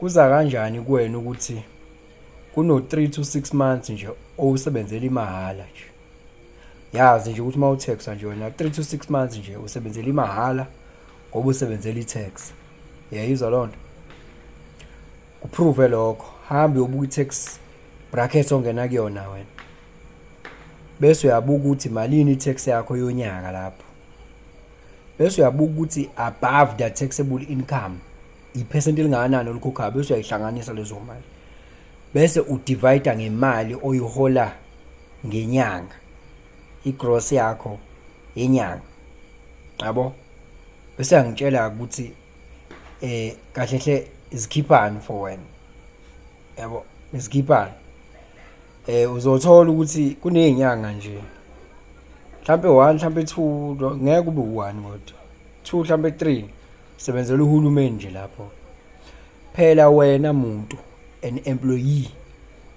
Kuza kanjani kuwena ukuthi kuno 3 to 6 months nje owusebenzela imahhala nje? Yazi nje ukuthi uma u-tax-a nje wena 3 to 6 months nje usebenzela imahhala ngoba usebenzela i-tax. Uyayizwa leyo nto? Ku-prove lokho, hamba uyobuka i-tax bracket ongena kuyona wena. Bese uyabuka ukuthi malini i-tax yakho yonyaka lapho. Bese uyabuka ukuthi above the taxable income iphesenti elingakanani olikhokhayo, bese uyayihlanganisa lezo mali. Bese u-divide ngemali oyihola ngenyanga, i-gross yakho yenyanga. Yabo? Bese uyangitshela ukuthi kahle hle zikhiphani for wena. Yabo, zikhiphani. Uzothola ukuthi kunezinyanga nje mhlambe 1, mhlambe 2, ngeke kube u1 kodwa 2, mhlambe 3 sebenzela uhulumeni nje lapho. Phela wena muntu, an employee,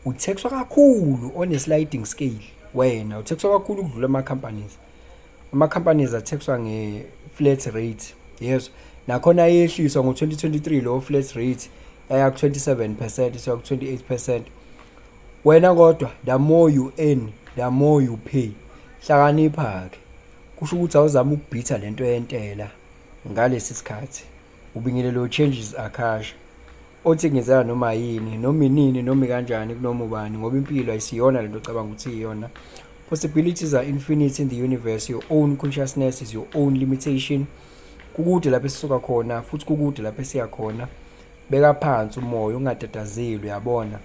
u-taxwa kakhulu on a sliding scale. Wena u-taxwa kakhulu ukudlula ama companies. Ama companies a-taxwa nge-flat rate, yes, nakhona ayehliswa ngo-2023 lo flat rate, yaya ku-27%, isiya ku-28%. Wena kodwa, the more you earn, the more you pay. Hlakanipha ke, kusho ukuthi awuzame uku-beat-a lento yentela ngalesi sikhathi. Ubingelelo Changes Akasha othi kungenzeka noma yini, noma inini, noma kanjani, kunoma ubani, ngoba impilo ayisiyona lento ocabanga ukuthi iyona. Possibilities are infinite in the universe. Your own consciousness is your own limitation. Kukude lapho esisuka khona futhi kukude lapho esiya khona. Beka phansi umoya, ungatatazeli, uyabona.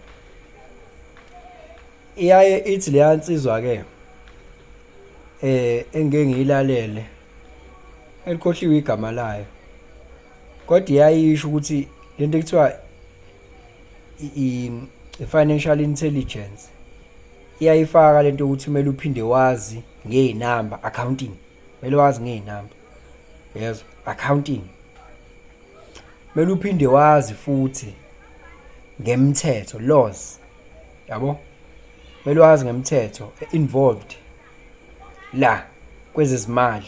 Iyaye ithi leya nsizwa ke engeke ngiyilalele, elikhohliwe igama layo, kodwa iyayisho ukuthi lento ekuthiwa i-financial intelligence iyayifaka lento yokuthi kumele uphinde wazi ngezinamba, accounting, kumele wazi ngezinamba, yezwa, accounting, kumele uphinde wazi futhi ngemthetho, laws, yabo, kumele wazi ngemthetho involved la kwezezimali,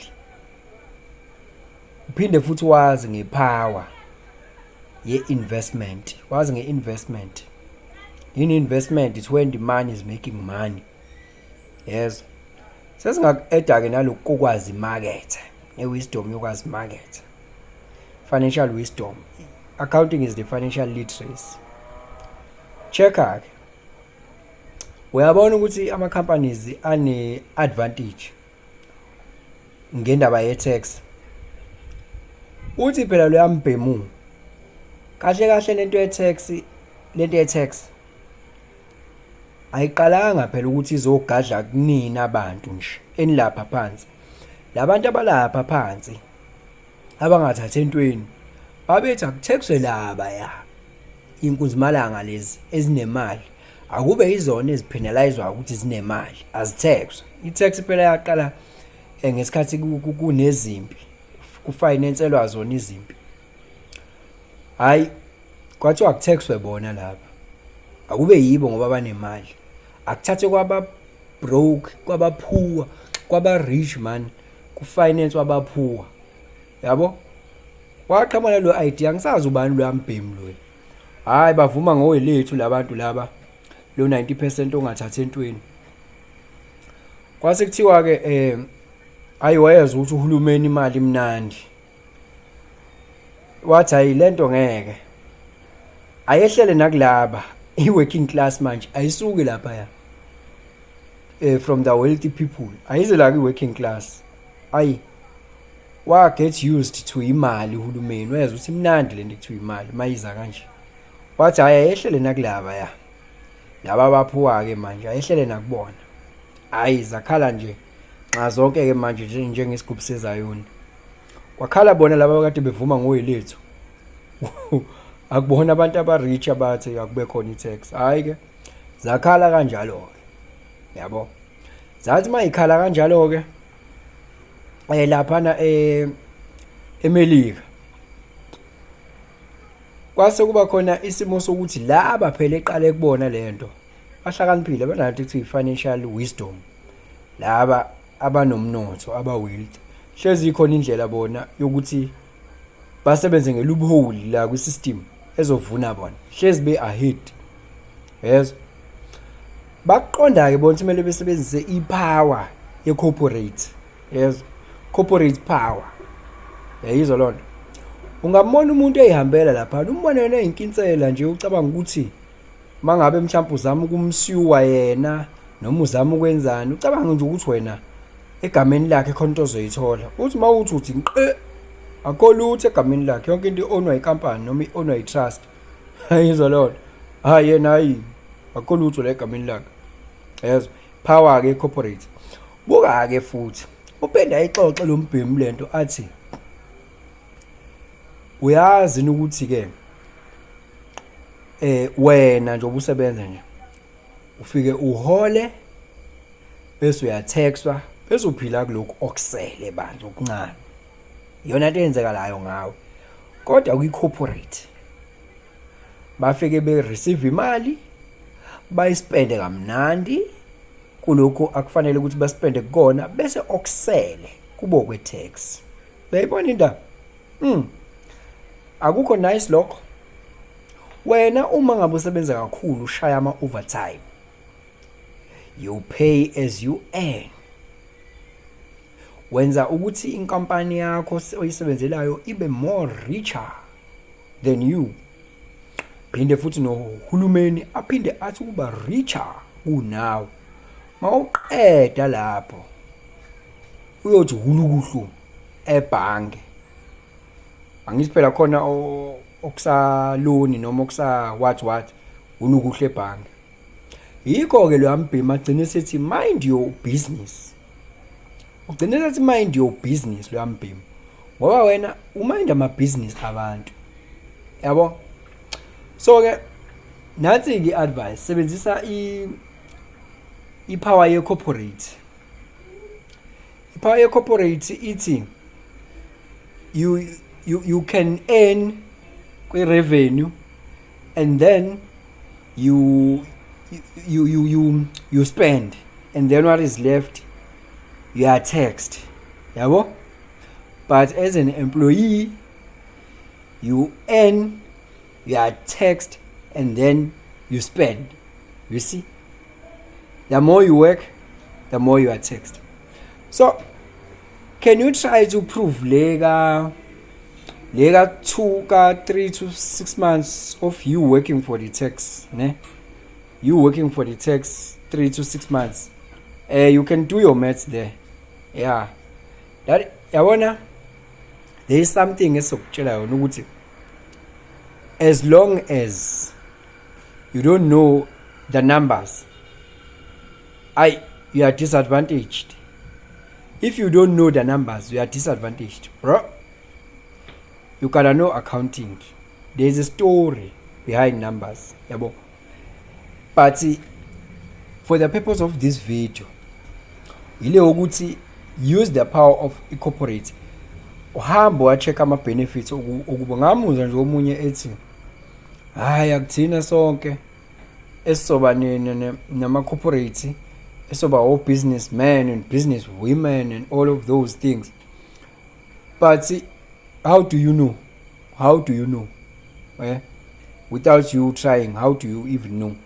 uphinde futhi wazi nge-power ye-investment, wazi nge-investment. Yini investment? It's when the money is making money, yezwa. Sesingaku-add-a ke nalokhu kokwazi imakethe, ne-wisdom yokwazi imakethe, financial wisdom. Accounting is the financial literacy. Check-a ke, uyabona ukuthi ama-companies ane-advantage ngendaba ye-tax. Uthi phela loya mbhemu, kahle kahle lento ye-tax, lento ye-tax ayiqalanga phela ukuthi izogadla kunina abantu nje enilapha phansi. Labantu abalapha phansi abangathathi entweni babethi aku-taxwe laba ya inkunzimalanga lezi ezinemali, akube izona ezi-penalizwa ukuthi zinemali, azi-taxwe. I-tax phela yaqala ngesikhathi kunezimpi, ku-financelwa zona izimpi. Hayi, kwathiwa aku-taxwe bona laba, akube yibo ngoba banemali, akuthathwe kwaba broke, kwaba poor, kwaba rich man, ku-finance waba-poor, yabo. Waqhamuka nalo idea, angisazi ubani lo yambhemu lo. Hayi, bavuma ngowelethu labantu laba, lo 90% ongathathi entweni. Kwase kuthiwa ke ayi, wayezwa ukuthi uhulumeni imali imnandi, wathi hayi, lento ngeke ayehlele nakulaba i-working class. Manje ayisuki lapha ya from the wealthy people, ayize la kwi-working class. Ayi, wa get used to imali uhulumeni, wezwa ukuthi imnandi lento ekuthiwa imali mayiza kanje. Wathi hayi, ayehlele nakulaba ya laba abaphuwa ke manje, ayehlele nakubona. Hayi, zakhala nje nxa zonke ke manje njengesigubhu sezayoni. Kwakhala bona laba kade bevuma ngoyilethu, akubona abantu aba-rich abathi akube khona i-tax. Hhayi ke, zakhala kanjalo-ke, yabo. Zathi mayikhala kanjalo-ke laphana eMelika, kwase kuba khona isimo sokuthi laba phela eqale kubona lento bahlakaniphile, banayo into ekuthiwa i-financial wisdom. Laba abanomnotho, aba-wealth, hlezi ikhona indlela bona yokuthi basebenze nge-loophole la kwi-system. Ezovuna bona hlezi be-ahead, yezwa? Bakuqonda-ke bona ukuthi kumele besebenzise i-power ye-corporate, yezwa? Corporate power, yayizwa loo nto. Ungambona umuntu eyihambela laphana, umbone yena eyinkinsela nje, ucabanga ukuthi mangabe mhlawumbe uzama ukumsue yena noma uzama ukwenzani, ucabanga nje ukuthi wena egameni lakhe khona into ozoyithola. Uthi uma uthi nqe, akukho lutho egameni lakhe, yonke into i-ownwa inkampani noma i-ownwa i-trust, ayizwa leyo nto. Hhayi yena, hayi, akukho lutho la egameni lakhe, yezwa? Power-ke corporate. Buka-ke futhi uphinde ayixoxe lo mbhemu lento, athi uyazi ukuthi-ke wena nje obusebenza nje, ufike uhole, bese uya-taxwa, bese uphila kulokhu okusele bandla okuncane. Iyona nto eyenzekalayo ngawe. Kodwa kwi-corporate bafike be-receive imali, bayispende kamnandi kulokhu akufanele ukuthi baspende kukona, bese okusele kube okwe-tax. Uyayibona indaba? Akukho nice lokho. Wena uma ngabe usebenza kakhulu, ushaya ama-overtime, you pay as you earn, wenza ukuthi inkampani yakho oyisebenzelayo ibe more richer than you. Phinde futhi nohulumeni aphinde athi ukuba richer kunawe. Mawuqeda lapho uyothi hulukuhlu ebhange, angithi phela khona okusa-loan noma okusa what what, hulukuhlu ebhange. Yikho-ke lo yambhemu agcine sethi, "Mind your business." Ugcine sethi, "Mind your business," lo yambhemu, ngoba wena umind amabhizinisi abantu, yabo. So-ke nansi-ke i-advice: sebenzisa i-power ye-corporate. I-power ye-corporate ithi you can earn kwi-revenue and then you spend, and then what is left, you are taxed, yabo. But as an employee, you earn, you are taxed, and then you spend. You see, the more you work, the more you are taxed. So can you try to prove le ka 2 ka 3 to 6 months of you working for the tax, ne? You working for the tax 3 to 6 months, you can do your maths there. Yeah, that, yabona, there is something esokutshela yona ukuthi as long as you don't know the numbers, I you are disadvantaged. If you don't know the numbers, you are disadvantaged, bro. You gotta know accounting. There's a story behind numbers, yabo. But for the purpose of this video, ile ukuthi use the power of corporate. Uhamba wa-check ama-benefits okuba ngamuzwa nje omunye ethi, "Hayi, akuthina sonke esizoba nama-corporate, esoba o-businessmen and business women and all of those things." But how do you know? How do you know, eh? Without you trying, how do you even know?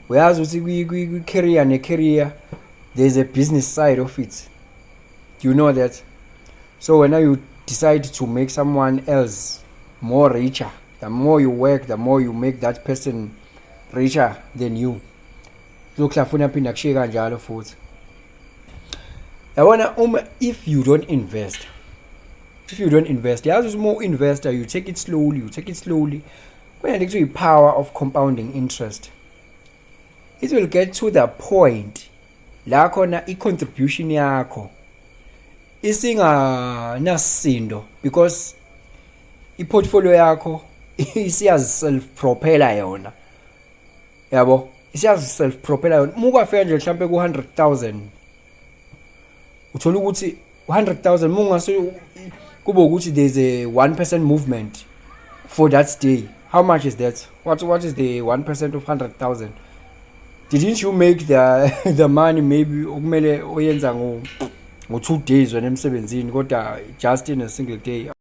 Uyazi ukuthi kwi-career ne-career there's a business side of it. Do you know that? So when you decide to make someone else more richer, the more you work, the more you make that person richer than you. Uzokuhlafuna, aphinde akushiye kanjalo futhi, yabona. Uma if you don't invest, if you don't invest, yazi ukuthi uma u-investor, you take it slowly, you take it slowly, kunento kuthiwa i-power of compounding interest. It will get to the point la khona i-contribution yakho isinganasisindo because i-portfolio yakho isiyazi self propela yona, yabo, isiyazi self propela yona. Uma ukafika nje mhlambe ku 100,000, uthola ukuthi 100,000, uma ungase kube ukuthi there's a 1% movement for that day, how much is that? What is the 1% of 100,000? Didn't you make the money maybe okumele oyenza ngo 2 days wena emsebenzini, kodwa just in a single day?